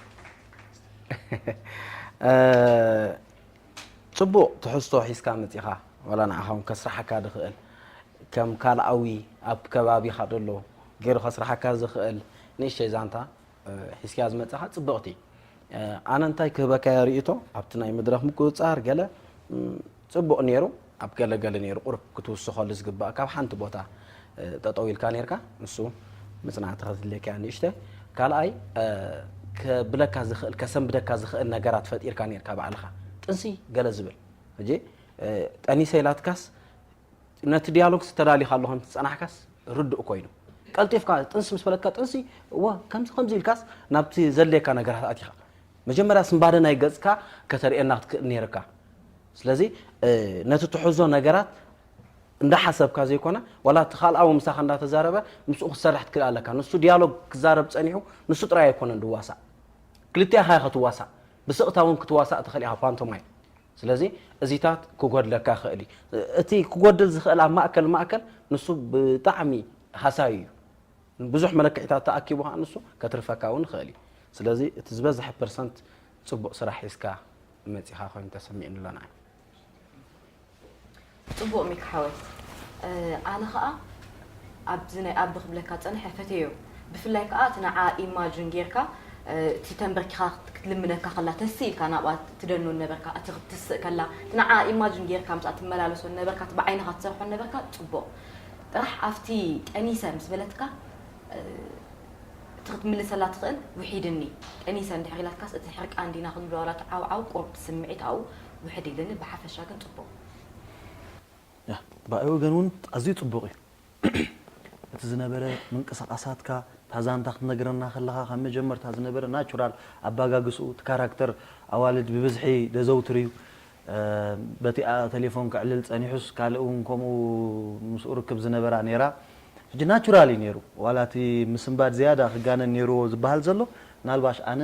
ጽቡቕ ትሕዝቶ ሒዝካ መፂኻ። ዋላ ንዓኻ እውን ከስርሓካ ዝኽእል ከም ካልኣዊ ኣብ ከባቢኻ ዘሎ ገይሩ ከስርሓካ ዝኽእል ንእሽተይ ዛንታ ሒዝካያ ዝመጻኻ ጽብቕቲ። ኣነ እንታይ ክህበካ እየ ርእይቶ ኣብቲ ናይ መድረኽ ምቁጽጻር ገለ ጽቡቕ ነይሩ፣ ኣብ ገለ ገለ ነይሩ ቁሩብ ክትውስኸሉ ዝግባእ ካብ ሓንቲ ቦታ ጠጠው ኢልካ ነይርካ ንሱ ምጽናዕቲ ክትህልየካ እያ ንእሽተይ። ካልኣይ ከብለካ ዝኽእል ከሰንብደካ ዝኽእል ነገራት ፈጢርካ ነይርካ ባዕልኻ ጥንሲ ገለ ዝብል ሕጂ ጠኒሰ ኢላትካስ ነቲ ዲያሎግ ተዳሊኻ ኣለኹ እንተ ጸናሕካስ ርዱእ ኮይኑ ቀልጢፍካ ጥንሲ ምስ በለትካ ጥንሲ እወ ከምዚ ከምዚ ኢልካስ ናብቲ ዘድልየካ ነገራት ኣቲኻ መጀመርያ ስንባደ ናይ ገጽካ ከተርእየና ክትክእል ነይርካ ስለዚ ነቲ ትሕዞ ነገራት እንዳሓሰብካ ዘይኮነ ዋላ እቲ ካልኣዊ ምሳኻ እንዳተዛረበ ምስኡ ክትሰርሕ ትክእል ኣለካ ንሱ ዲያሎግ ክዛረብ ጸኒሑ ንሱ ጥራይ ኣይኮነን ድዋሳእ ክልቲኣኻ ኢኻ ትዋሳእ ብስቕታ እውን ክትዋሳእ ትኽእል ኢኻ ፓንቶማይም ስለዚ እዚታት ክጎድለካ ይኽእል እዩ። እቲ ክጎድል ዝኽእል ኣብ ማእከል ማእከል ንሱ ብጣዕሚ ሃሳዩ እዩ። ብዙሕ መለክዒታት ተኣኪቡ ከዓ ንሱ ከትርፈካ እውን ይኽእል እዩ። ስለዚ እቲ ዝበዝሐ ፐርሰንት ፅቡቕ ስራሕ ሒዝካ መፂኻ ኮይኑ ተሰሚዕኒ ኣሎ ንዓይ። ፅቡቕ ሚኪ ሓወይ ኣነ ኸዓ ኣብዚ ናይ ኣቢ ክብለካ ፀንሐ ፈትየዮ ብፍላይ ከዓ እቲ ንዓ ኢማጅን ጌርካ እቲ ተንበርኪኻ ክትልምነካ ከላ ተስ ኢልካ ናብኣ ትደኑ ነበርካ እቲ ክትስእ ከላ እቲ ንዓ ኢማጅን ጌርካ ምስኣ ትመላለሶ ነበርካ እቲ ብዓይንኻ ትሰርሖ ነበርካ ፅቡቕ ጥራሕ ኣብቲ ጠኒሰ ምስ በለትካ እቲ ክትምልሰላ ትኽእል ውሒድኒ ጠኒሰ እንድሕር ኢላትካስ እቲ ሕርቃን ዲና ክንብሎ ዋላ እቲ ዓውዓው ቁሩብ ስምዒት ኣብኡ ውሕድ ኢልኒ ብሓፈሻ ግን ፅቡቕ ብኣይ ወገን እውን ኣዝዩ ፅቡቕ እዩ እቲ ዝነበረ ምንቅስቃሳትካ እታ ዛንታ ክትነግረና ከለኻ ካብ መጀመርታ ዝነበረ ናቹራል ኣባጋግስኡ እቲ ካራክተር ኣዋልድ ብብዝሒ ደዘውትር እዩ በቲኣ ቴሌፎን ክዕልል ጸኒሑስ ካልእ እውን ከምኡ ምስኡ ርክብ ዝነበራ ነይራ ሕጂ ናቹራል እዩ ነይሩ ዋላ እቲ ምስንባድ ዝያዳ ክጋነን ነይርዎ ዝበሃል ዘሎ ምናልባሽ ኣነ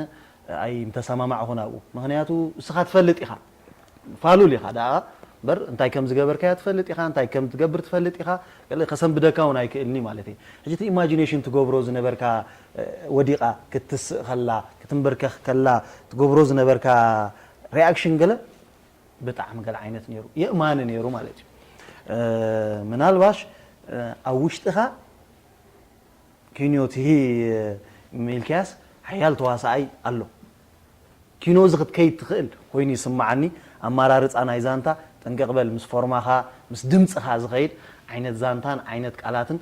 ኣይምተሰማማዕኹን ኣብኡ ምኽንያቱ እስኻ ትፈልጥ ኢኻ ፋሉል ኢኻ ደኣ እምበር እንታይ ከም ዝገበርካያ ትፈልጥ ኢኻ እንታይ ከም ትገብር ትፈልጥ ኢኻ ገለ ከሰንብደካ እውን ኣይክእልኒ ማለት እዩ ሕጂ እቲ ኢማጂኔሽን ትገብሮ ዝነበርካ ወዲቓ ክትስእ ከላ ክትንበርከኽ ከላ ትገብሮ ዝነበርካ ሪኣክሽን ገለ ብጣዕሚ ገለ ዓይነት ነይሩ የእማኒ ነይሩ ማለት እዩ ምናልባሽ ኣብ ውሽጥኻ ኪንዮት ሚልክያስ ሓያል ተዋሳኣይ ኣሎ ኪኖ እዚ ክትከይድ ትኽእል ኮይኑ ይስምዓኒ ኣማራርፃ ናይ ዛንታ ጥንቅቕ በል ምስ ፎርማኻ ምስ ድምፅኻ ዝኸይድ ዓይነት ዛንታን ዓይነት ቃላትን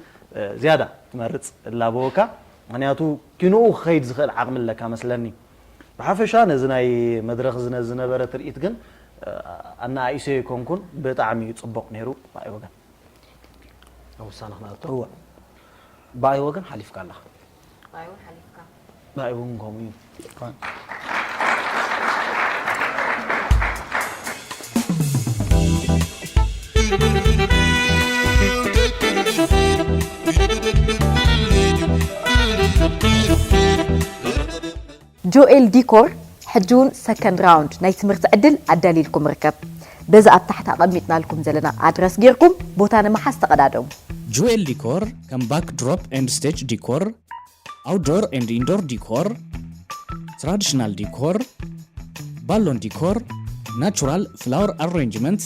ዝያዳ ትመርፅ እላበወካ ምክንያቱ ኪኖኡ ክኸይድ ዝኽእል ዓቕሚ ኣለካ መስለኒ ብሓፈሻ ነዚ ናይ መድረኽ እዚ ነዚ ዝነበረ ትርኢት ግን ኣነኣኢሰ ይኮንኩን ብጣዕሚ እዩ ፅቡቕ ነይሩ ብኣይ ወገን ውሳነ ክነኣቱ። እወ። ብኣይ ወገን ሓሊፍካ ኣለኻ። ብኣይ እውን ሓሊፍካ። ብኣይ እውን ከምኡ እዩ። ጆኤል ዲኮር ሕጂ እውን ሰከንድ ራውንድ ናይ ትምህርቲ ዕድል ኣዳሊልኩም ርከብ። በዚ ኣብ ታሕቲ ኣቐሚጥናልኩም ዘለና ኣድረስ ጌርኩም ቦታ ንምሓዝ ተቐዳደሙ። ጆኤል ዲኮር ከም ባክ ድሮፕ ኤንድ ስቴጅ ዲኮር፣ ኣውትዶር ኤንድ ኢንዶር ዲኮር፣ ትራዲሽናል ዲኮር፣ ባሎን ዲኮር፣ ናቹራል ፍላወር ኣሬንጅመንት፣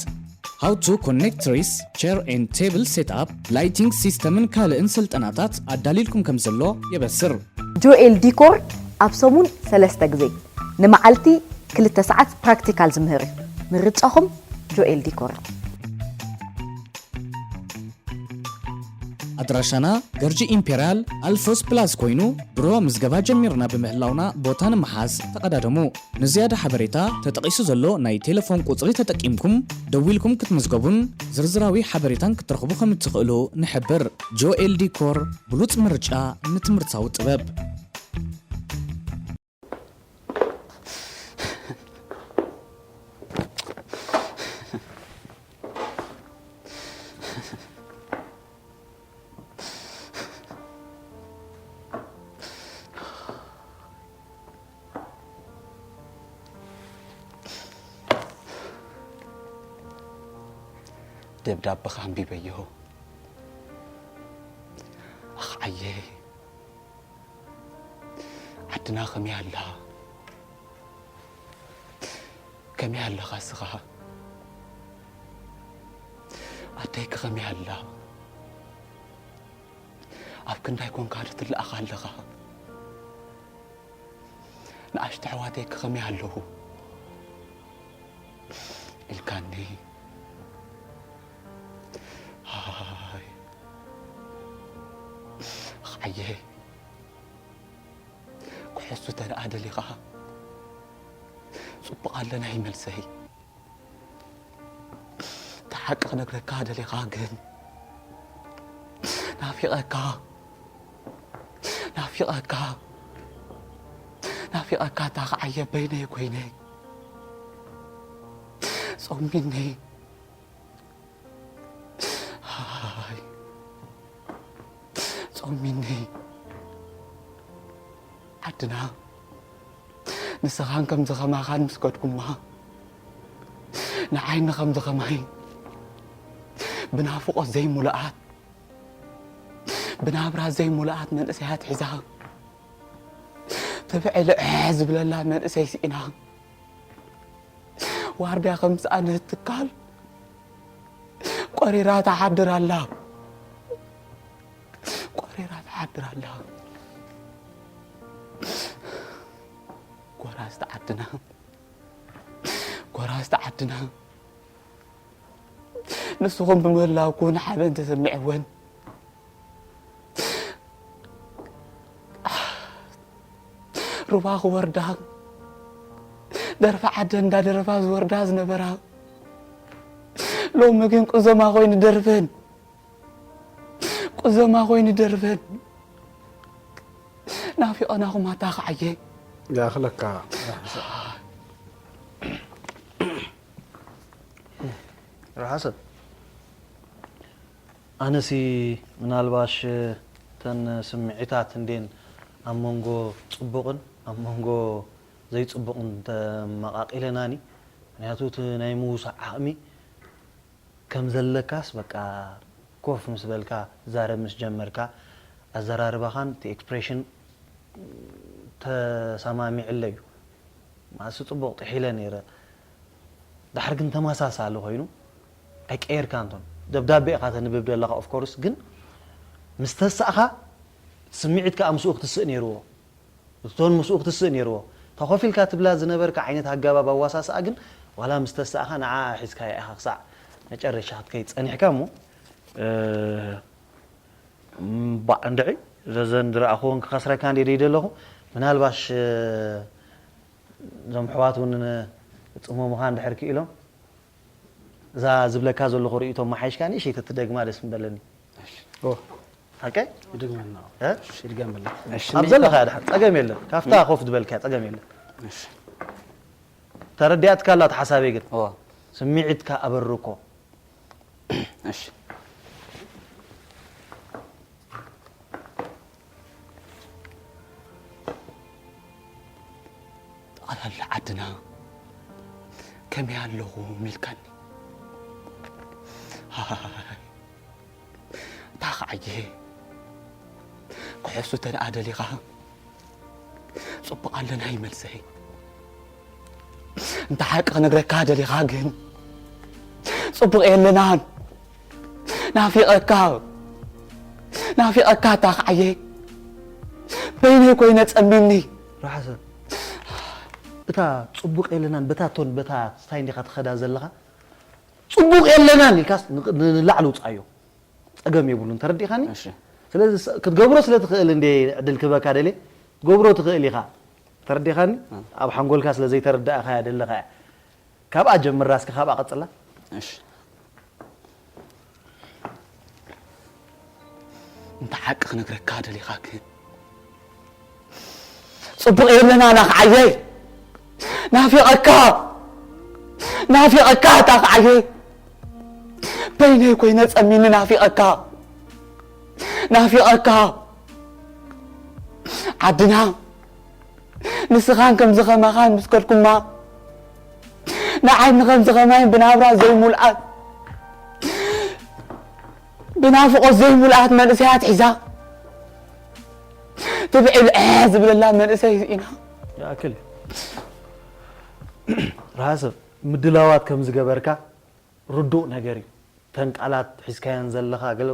how to connect trees, chair and table setup, lighting system ን ካልእን ስልጠናታት ኣዳሊልኩም ከም ዘሎ የበስር። ጆኤል ዲኮር ኣብ ሰሙን ሰለስተ ግዜ ንመዓልቲ ክልተ ሰዓት ፕራክቲካል ዝምህር እዩ። ምርጫኹም ጆኤል ዲኮር። ኣድራሻና ገርጂ ኢምፔርያል ኣልፎስ ፕላስ ኮይኑ ድሮ ምዝገባ ጀሚርና ብምህላውና ቦታ ንምሓዝ ተቐዳደሙ። ንዝያዳ ሓበሬታ ተጠቒሱ ዘሎ ናይ ቴሌፎን ቁጽሪ ተጠቂምኩም ደዊልኩም ክትምዝገቡን ዝርዝራዊ ሓበሬታን ክትረኽቡ ከም እትኽእሉ ንሕብር። ጆኤል ዲኮር ብሉጽ ምርጫ ንትምህርታዊ ጥበብ። ደብዳበኻ ኣንቢበዮ ኣኽዓየ። ዓድና ከመይ ኣላ? ከመይ ኣለኻ እስኻ? ኣደይኪ ከመይ ኣላ? ኣብ ክንዳይ ኮንካ ዶ ትለኣኻ ኣለኻ? ንኣሽቱ ኣሕዋተይኪ ከመይ ኣለዉ? ኢልካኒ። ሃይ። ኣኽዓየ። ክሕሱ ተደኣ ደሊኻ ጽቡቕ ኣለና እዩ መልሰይ። እቲ ሓቂ ክነግረካ ደሊኻ ግን ናፊቐካ ናፊቐካ ናፊቐካ እታ ክዓየ በይነይ ኮይነ ጾሚኒ ሃይ ጾሚኒ ዓድና ንስኻን ከምዚ ኸማኻን ምስ ከድኩማ ንዓይኒ ከምዚ ኸማይ ብናፍቖት ዘይሙሉኣት ብናብራ ዘይሙሉኣት መንእሰያት ሒዛ ትብዒ ልዕሕ ዝብለላ መንእሰይ ስኢና ዋርድያ ከም ዝሰኣነት ትካል ቆሪራ ትሓድር ኣላ። ቆሪራ ትሓድር ኣላ። ጎራዝቲ ዓድና ጎራዝቲ ዓድና ንስኹም ብምህላውኩም ሓበን ተሰሚዕወን ሩባ ክወርዳ ደርፊ ዓደን እንዳደረፋ ዝወርዳ ዝነበራ ሎሚ ግን ቁዘማ ኮይኑ ደርፈን ቁዘማ ኮይኑ ደርፈን ናፊቐናኹም ኣታ ክዓየ ይኣኽለካ ርሓሰብ ኣነሲ ምናልባሽ ተን ስምዒታት እንዴን ኣብ መንጎ ጽቡቕን ኣብ መንጎ ዘይጽቡቕን ተመቓቒለናኒ ምክንያቱ እቲ ናይ ምውሳዕ ዓቕሚ ከም ዘለካስ በቃ ኮፍ ምስ በልካ ትዛረብ ምስ ጀመርካ ኣዘራርባኻን እቲ ኤክስፕሬሽን ተሰማሚዕለይ እዩ ማእሲ ጽቡቕ ጥሒለ ነይረ ድሓር ግን ተመሳሳሊ ኮይኑ ኣይቀየርካን ቶን ደብዳቤ ኢኻ ተንብብ ዘለኻ of course ግን ምስ ተሳእኻ ስምዒትካ ምስኡ ክትስእ ነይርዎ እቲ ቶን ምስኡ ክትስእ ነይርዎ እታ ኮፍ ኢልካ ትብላ ዝነበርካ ዓይነት ኣገባብ ኣዋሳስኣ ግን ዋላ ምስ ተሳእኻ ንዓ ሒዝካያ ኢኻ ክሳዕ መጨረሻ ክትከይድ ጸኒሕካ እሞ ባዕ እንድዒ ዘዘን ዝረኣኹዎን ክኸስረካ እንደ ደይ ደለኹ ምናልባሽ እዞም ኣሕዋት እውን ክጽመሙኻ እንድሕር ክኢሎም እዛ ዝብለካ ዘለኹ ርእይቶ መሓይሽካ ንእሽተይ ተትደግማ ደስ ምበለኒ ኦ፣ ሓቀይ? ይድግመና። እ? ይድገመላ። ኣብ ዘለኻ ድሓን ጸገም የለን። ካብታ ኮፍ ዝበልካ ጸገም የለን። ተረዲኣትካ ኣላ ሓሳበይ ግን እዎ ስምዒትካ ኣበርኮ። እሺ ጠቕላላ ዓድና ከመይ ኣለኹም ኢልካኒ። ሃይ፣ እንታይ ከዓየ ክሕሱ ተደኣ ደሊኻ ጽቡቕ ኣለና እዩ መልሰይ። እንተ ሓቂ ክነግረካ ደሊኻ ግን ጽቡቕ የለናን። ናፊቐካ ናፊቐካ እታ ከዓየ በይነይ ኮይነ ጸሚምኒ። ራሕሰ እታ ጽቡቕ የለናን በታ ቶን በታ ስታይ እንዲኻ ትኸዳ ዘለኻ ጽቡቕ የለናን ኢልካስ ንላዕሊ ውጻዮ ጸገም የብሉን። ተረዲኻኒ? እሺ ስለዚ ክትገብሮ ስለ ትኽእል እንደ ዕድል ክበካ ደልየ ትገብሮ ትኽእል ኢኻ። ተረዲኻኒ? ኣብ ሓንጎልካ ስለ ዘይተረዳእኻያ ደለኻ እያ። ካብኣ ጀምራ እስከ ካብኣ ቀጽላ። እሺ እንተ ሓቂ ክነግረካ ደሊኻ ግን ጽቡቕ የለና ናኽዓየይ ናፊቐካ ናፊቐካ እታ ክዓየይ በይነይ ኮይነ ጸሚኒ ናፊቐካ ናፊቐካ ዓድና ንስኻን ከምዚ ከማኻን ምስ ከድኩማ ንዓይ ንኸምዚ ከማይን ብናብራ ዘይሙልኣት ብናፍቖት ዘይሙልኣት መንእሰያት ሒዛ ትብዒ ብዐ ዝብለላ መንእሰይ ኢና። ይኣክል እዩ። ረሃሰብ ምድላዋት ከም ዝገበርካ ርዱእ ነገር እዩ። ተን ቃላት ሒዝካየን ዘለኻ ገለ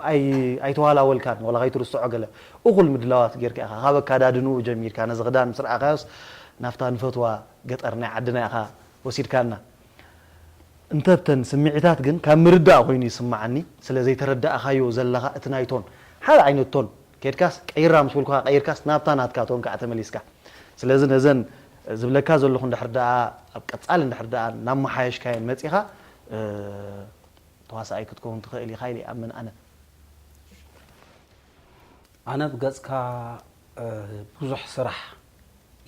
ኣይ ኣይተዋላወልካን ወላ ከይትርስዖ ገለ እኹል ምድላዋት ጌርካ ኢኻ። ካብ ኣካዳድንኡ ጀሚርካ ነዚ ክዳን ምስ ረኣኻዮስ ናብታ ንፈትዋ ገጠር ናይ ዓድና ኢኻ ወሲድካና። እንተብተን ስምዒታት ግን ካብ ምርዳእ ኮይኑ ይስምዓኒ። ስለ ዘይተረዳእኻዮ ዘለኻ እቲ ናይ ቶን ሓደ ዓይነት ቶን ኬድካስ ቀይራ ምስ በልኩኻ ቀይርካስ ናብታ ናትካ ቶን ከዓ ተመሊስካ። ስለዚ ነዘን ዝብለካ ዘለኹ እንድሕር ደኣ ኣብ ቀጻሊ እንድሕር ደኣ እናመሓየሽካየን መጺኻ ተዋሳኣይ ክትከውን ትኽእል ኢኻ ኢለ ይኣምን ኣነ። ኣነ ብገጽካ ብዙሕ ስራሕ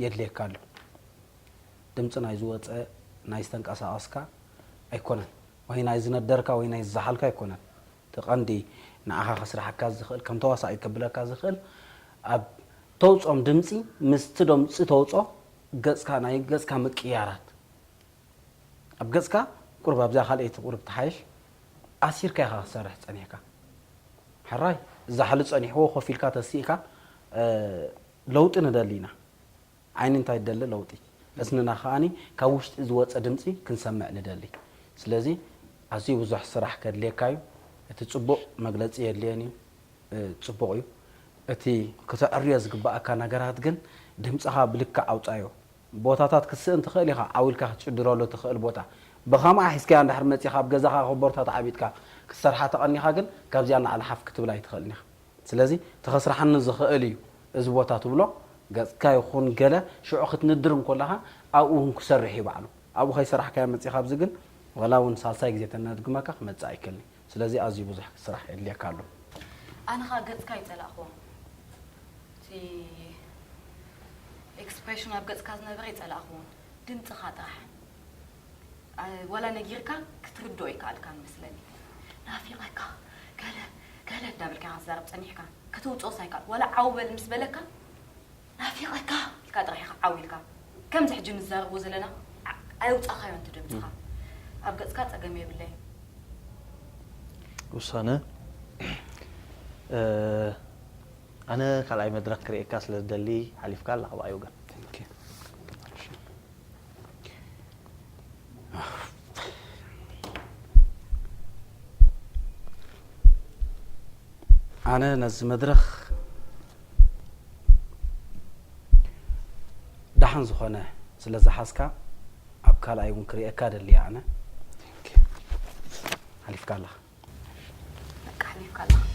የድልየካ ኣሎ። ድምፂ ናይ ዝወፀ ናይ ዝተንቀሳቐስካ ኣይኮነን ወይ ናይ ዝነደርካ ወይ ናይ ዝዘሓልካ ኣይኮነን። እቲ ቀንዲ ንዓኻ ከስርሓካ ዝኽእል ከም ተዋሳኣይ ከብለካ ዝኽእል ኣብ ተውፅኦም ድምፂ ምስቲ ድምፂ ተውፅኦ ገፅካ ናይ ገፅካ ምቅያራት ኣብ ገጽካ ቁሩብ ኣብዛ ካልኣይቲ ቁሩብ ትሓይሽ ኣሲርካ ኢኻ ክትሰርሕ ጸኒሕካ። ሕራይ እዛ ሕሊ ጸኒሕዎ ኮፍ ኢልካ ተሲእካ ለውጢ ንደሊ ኢና። ዓይኒ እንታይ ትደሊ ለውጢ። እዝንና ከኣኒ ካብ ውሽጢ ዝወጸ ድምጺ ክንሰምዕ ንደሊ። ስለዚ ኣዝዩ ብዙሕ ስራሕ ከድልየካ እዩ። እቲ ጽቡቕ መግለጺ የድልየን እዩ። ጽቡቕ እዩ። እቲ ክተዕርዮ ዝግባኣካ ነገራት ግን ድምጽኻ ብልክዕ ኣውጻዮ። ቦታታት ክትስእን ትኽእል ኢኻ ዓው ኢልካ ክትጭድረሉ ትኽእል ቦታ ብኸምኣ ሒዝካያ እንድሕር መጺኻ ኣብ ገዛኻ ኮቦርታ ተዓቢጥካ ክትሰርሓ ተቐኒኻ ግን ካብዚኣ ንላዕሊ ሓፍ ክትብል ኣይትኽእልን ኢኻ። ስለዚ እቲ ከስርሓኒ ዝኽእል እዩ እዚ ቦታ ትብሎ ገጽካ ይኹን ገለ ሽዑ ክትንድር እንኮለኻ ኣብኡ እውን ክሰርሕ እዩ ባዕሉ። ኣብኡ ከይሰራሕካዮ መጺኻ ኣብዚ ግን ዋላ እውን ሳልሳይ ግዜ ተነድግመካ ክመጽእ ኣይክእልን እዩ። ስለዚ ኣዝዩ ብዙሕ ስራሕ የድልየካ ኣሎ። ኣነ ኸኣ ገጽካ ኣይጸላእኽዎን። እቲ ኤክስፕሬሽን ኣብ ገጽካ ዝነበረ ኣይጸላእኽዎን። ድምጽኻ ጥራሕ። ኣ- ዋላ ነጊርካ ክትርድኦ ኣይከኣልካን መስለኒ። ናፊቐካ ገለ ገለ እንዳበልካ ኢኻ ትዛረብ ጸኒሕካ። ከተውጽኦስ ኣይከኣል ዋላ ዓው በል ምስ በለካ ናፊቐካ ኢልካ ጥራሕ ኢኻ ዓው ኢልካ። ከምዚ ሕጂ ንዛረቦ ዘለና ዓ- ኣየውጻእካዮን እቲ ድምጽኻ። ኣብ ገጽካ ጸገም የብለይን። ውሳነ ኣነ ካልኣይ መድረክ ክርእየካ ስለ ዝደሊ ሓሊፍካ ኣለኻ ብኣይ ወገን። ኣነ ነዚ መድረኽ ደሓን ዝኾነ ስለ ዝሓዝካ ኣብ ካልኣይ እውን ክርእየካ ደሊ ኣነ ሓሊፍካ ኣለኻ። በቃ ሓሊፍካ ኣለኻ።